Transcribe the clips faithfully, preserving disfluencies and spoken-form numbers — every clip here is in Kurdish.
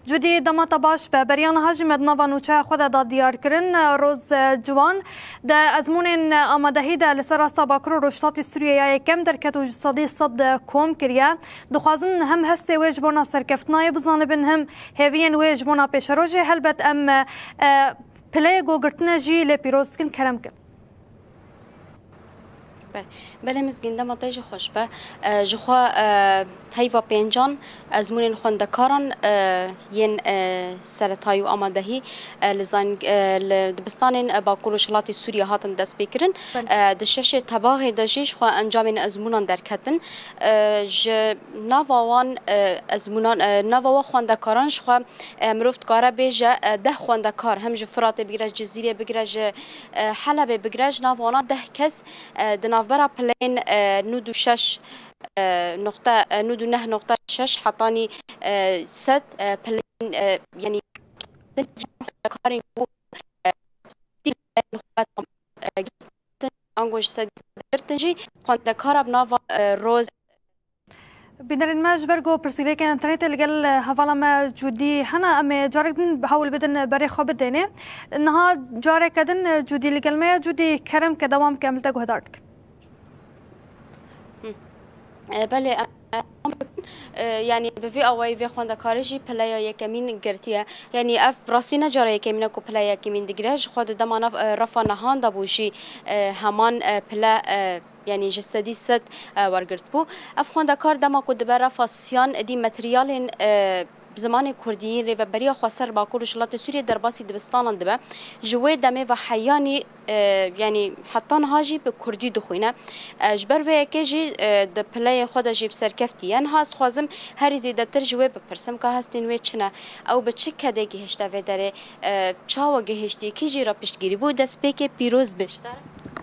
Cudî, dema te baş be. Beriya niha jî me di nava nûçeya xwe de da diyarkirin. Roz, e, Ciwan, di ezmûnên amadehî de li ser asta Bakur û Rojhilatê Sûriyê ya yekem derket û ji sedî sed kom kiriye. Dixwazin hem hestê wê ji bona serkeftina yê bizanibin, hem hêviyên wê ji bona pêşerojê. Helbet em, e, pileyê ku girtine jî lê pîroz dikin, kerem kin. Be-, belê Mizgîn, dema te jî xweş be. E, ji xwe, e, heyva pêncan ezmûnên xwendekaran, e, yên, e, seretayî û amadehî, e, li zan-, e, li dibistanên, e, Bakur û Rojhilatê Sûriyê hatin destpêkirin. Belê. E, di şeşê Tebaxê de jî ji xwe encamên ezmûnan derketin. E, ji nava wan, e, ezmûnan, e, nava wan xwendekaran ji xwe, e, mirov dikare bêje, e, deh xwendekar, hem ji Firatê bigire, ji Cizîrê bigire, ji, e, Helebê bigire, ji nav wana deh kes, e, di navbera pileyên, e, nûd û şeş, e, noqte, e, nûd û neh noqte şeş hetanî, e, sed, e, pileyên, e, yanî karên ku, e, ango ji sedî sed girtin jî xwendekara bi nava, e, Roz. Bînerên me, ji ber ku pirsgirêkên înternetê li gel hevala me Cûdî hene, em ê carek din hewl bidin berê xwe bidênê. Niha careke din Cûdî li gel me ye. Cûdî, kerem ke dewam ke, em li te guhdar dikin. Hı. E, belê, em, em, e, yanî bi vî awayî vê xwendekarê jî pileya yekemîn girtiye. Yanî ev rastî ne cara yekemîn e ku pileya yekemîn digire. Ji xwe di dema nav, e, refa nihan de bû jî, e, heman, e, pile, e, yanî ji sedî sed, e, wergirt bû. Ev xwendekar dema ku dibe refa siyan, êdî materyalên, e, bi zimanê kurdî yên Rêveberiya Xweser Bakur û Rojhilatê Sûriyê derbasî dibistanan dibe. Ji wê demê ve heyanî, e, yanî heta niha jî bi kurdî dixwîne. E, ji ber vê yekê jî, e, di pileyên xwe de jî bi serkeftî ye. Niha ez dixwazim herî zêdetir ji wê bipirsim ka hestên wê çi ne? Ew bi çi kedê gihişte vê derê? E, çawa gihiştî? Kî jî re piştgirî bû? Destpêkê pîroz be ji te.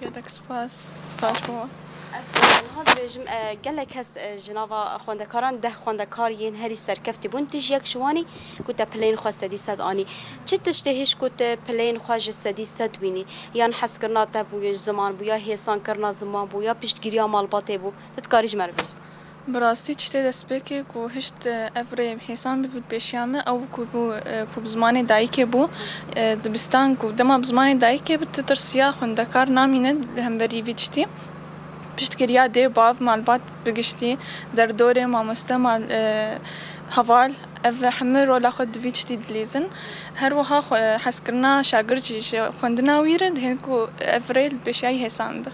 Gelek spas. Baş bû. Ez, e, niha dibêjim, e, gelek kes, e, ji nava xwendekaran deh xwendekar yên herî serkeftî bûn. Tu jî yek ji wan î ku te pileyên xwe sedî sed anî. Çi tiştê hişt ku tu pileyên xwe ji sedî sed wînî? Yan hezkirina te bû, ya ziman bû, ya hêsankirina ziman bû, ya piştgiriya malbatê bû? Tu dikarî ji me re bêjî? Bi rastî tiştê destpêkê ku hişt, e, ev rê hêsan bibû pêşiya me, ew ku bû, e, ku bi zimanê dayikê bû, e, dibistan ku dema bi zimanê dayikê bû, tu tirsiya xwendekar namîne li hemberî vî tiştî. Piştgiriya dê, bav, malbat bi giştî, derdorê, mamoste, mal-, e, heval, ev hemû rola xwe di vî tiştî dilîzin. Her wiha xwe, hezkirina şagird jî ji xwendina wî re dihên ku ev rê li pêşiya wî hêsan be.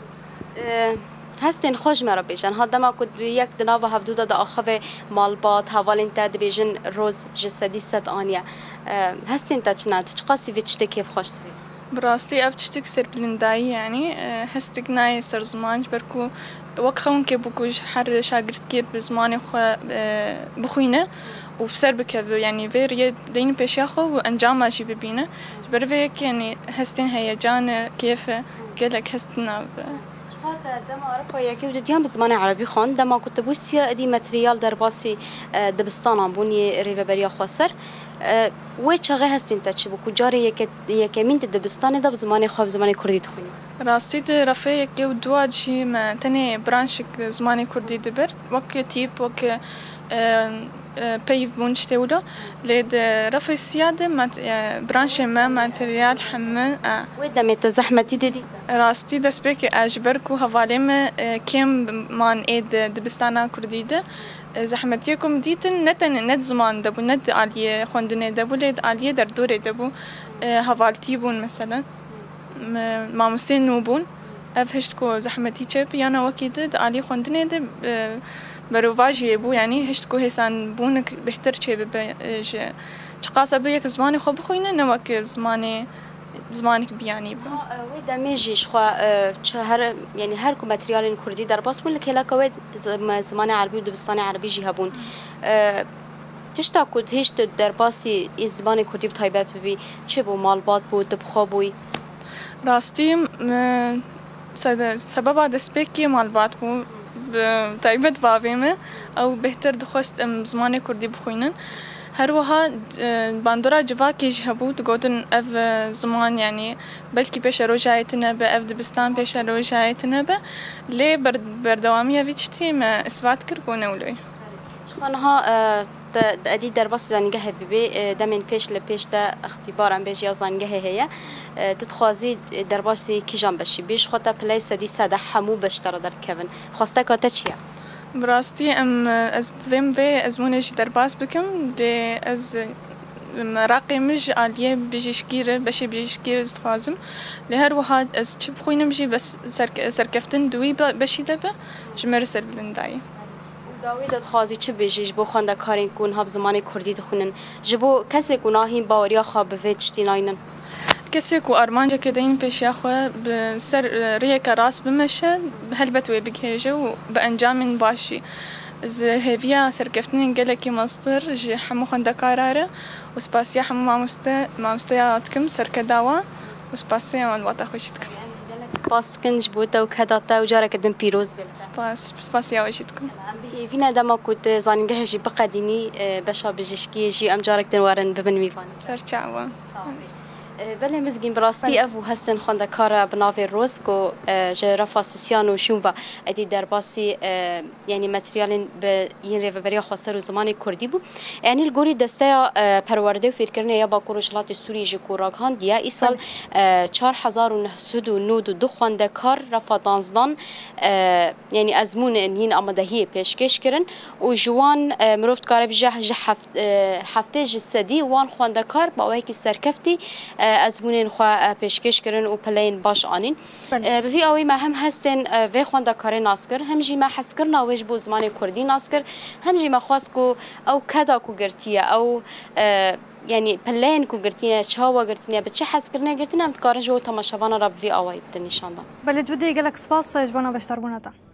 E, hestên xwe ji me re bêje. Niha dema ku yek di nava hevdû de diaxive malbat, hevalên te dibêjin Roz ji sedî sed aniye. E, hestên te çi ne? Tu çiqasî vê tiştê kêfxweş dibî? Bi rastî ev tiştek serbilindayî, yanî, e, hestek nayê ser ziman, ji ber ku wek xewinkê bû ku ji her şagirdkê bi zimanê xwe, e, bixwîne û bi ser bikeve, yanî vê riyê deyne pêşiya xwe û encama jî bibîne. Ji ber vê yekê, yanî, hestên heyecan e, kêf e, gelek hest nav e. Ji xwe te dema refa yekê û dudiyan bi zimanê erebî xwend, dema ku tu bû siya êdî materyal derbasî, e, dibistanan bûn yê Rêveberiya Xweser. E, wê çaxê hestên te çi bû ku carê yeke-, yekemîn di dibistanê de bi zimanê xwe, bi zimanê kurdî dixwînî? Rastî di refê yekê û dua jî me tenê branşek zimanê kurdî dibir. Wek tîp, wek, e, e, peyv bûn tiştê wilo. Lê di refê siya de mat-, e, branşê me materyal hemû, e. Wê demê te zehmetî didî? Rastî destpêkê e, ji ber ku hevalê me, e, kêm man ê di dibistana kurdî de, e, zehmetiyê ku min dîtin ne tenê, ne di ziman de bû, ne di aliyê xwendinê de bû, lê di aliyê derdorê de bû. E, hevaltî bûn mesela. M-, mamosteyên nû bûn. Ev hişt ku zehmetî çêbî, yana wekî di, di alî xwendinê de, e, berovajiyê bû, yanî hişt ku hêsanbûnik bêhtir çêbibe, e, ji çiqasa bi yek bi zimanê xwe bixwîne, ne wek zimanê, zimanek biyanî be. Ha, e, wê demê jî ji xwe, e, çi her, yanî her ku materyalên kurdî derbas bûn, li kêleka wê z-, me zimanê erebî û dibistanê erebî jî hebûn. E, Tişta ku hişt tu derbasî ê zimanê kurdî bi taybet bibî, çi bû? Malbat bû, tu bi xwe bûyî? Rastî, m-, sede-, sebeba destpêkê malbat bû, bi taybet bavê me. Ew bêhtir dixwest em zimanê kurdî bixwînin. Her wiha, e, bandora civakê jî hebû, digotin ev, e, ziman, yanî belkî pêşerojayê tune be, ev dibistan pêşerojayê tune be. Lê ber-, berdewamiya vî tiştî me îsbat kir ku ne wilo ye. Ji xwe niha, e, Te edî derbasî zanîngehê bibê, e, demên pêş li pêş te îxtîbar em bêjî ya zanîngehê heye. E, tu dixwazî, e, derbasî kîjan beşî bî? Ji xwe te piley sedî sed e hemû beş te re derdikevin. Xwesteka te çi ye? Bi rastî em, e, ez divêm vê ezmûnê jî derbas bikim. Lê ez, e, meraqê min ji aliyê bijîşkî re, beşê bijîşkî re ez dixwazim. Lê her wiha ez çi bixwînim jî bes ser-, serkeftin di wî be-, beşî de be, ji min re serbilind dayî. Û dawî de dixwazî çi bêjî ji bo xwendekarên ku niha bi zimanê kurdî dixwînin, ji bo kesê ku niha hîn baweriya xwe bi vê tiştî naynin? Kesê ku armanceke deyîn pêşiya xwe bi ser, e, rêyeke rast bimeşe, helbet wê bigihêje û bi encamên baş jî. Ez hêviya serkeftinên gelekî mestir ji hemû xwendekara re û spasiya hemû mamoste, mamosteya dikim serkeda wan û spasiya malbata xwe jî dikim. Em gelek spas dikin ji bo te û keda te û careke din pîroz be li te. Spas, spasiya we jî dikim. Em bi hêvî ne dema ku tu zanîngehê jî biqedînî, e, beşa bijîşkiyê jî em carek din werin bibin mîvanê. Ser çawa. Sağ ol. E, belê Mizgîn, bi rastî ev û hestên xwendekara bi navê Roz ku, e, ji refa Sisyan û Şûn ve edî derbasî, e, yanî materyalên bi yên Rêveberiya Xweser û Zimanê Kurdî bû. Yanî li gorî Desteya, e, Perwerde û Fêrkirinê ya Bakur Rojhilatê Sûriyê jî ku ragihandiye, îsal, e, çar hezar û neh sed û nod û du xwendekar refa danzdan, e, yanî ezmûnên hîn amadehiyê pêşkêş kirin û ji wan, e, mirov dikare bije ji heft-, e, heftê ji sedî wan xwendekar bi awayekî serkeftî, e, ezmûnên xwe, e, pêşkêş kirin û pileyên baş anîn. Belê. E, bi vî awî me hem hestên, e, vê xwendekarê nas kir, hem jî me hezkirina wê ji bo zimanê kurdî nas kir, hem jî me xwest ku ew keda ku girtiye, ew, e, yanî pileyên ku girtine, çawa girtine, bi çi hezkirinê girtine, em dikarin ji bo temaşevana re bi vî awayî bidin nîşandan. Belê Cudî, gelek spas ji bona beşdarbûna te.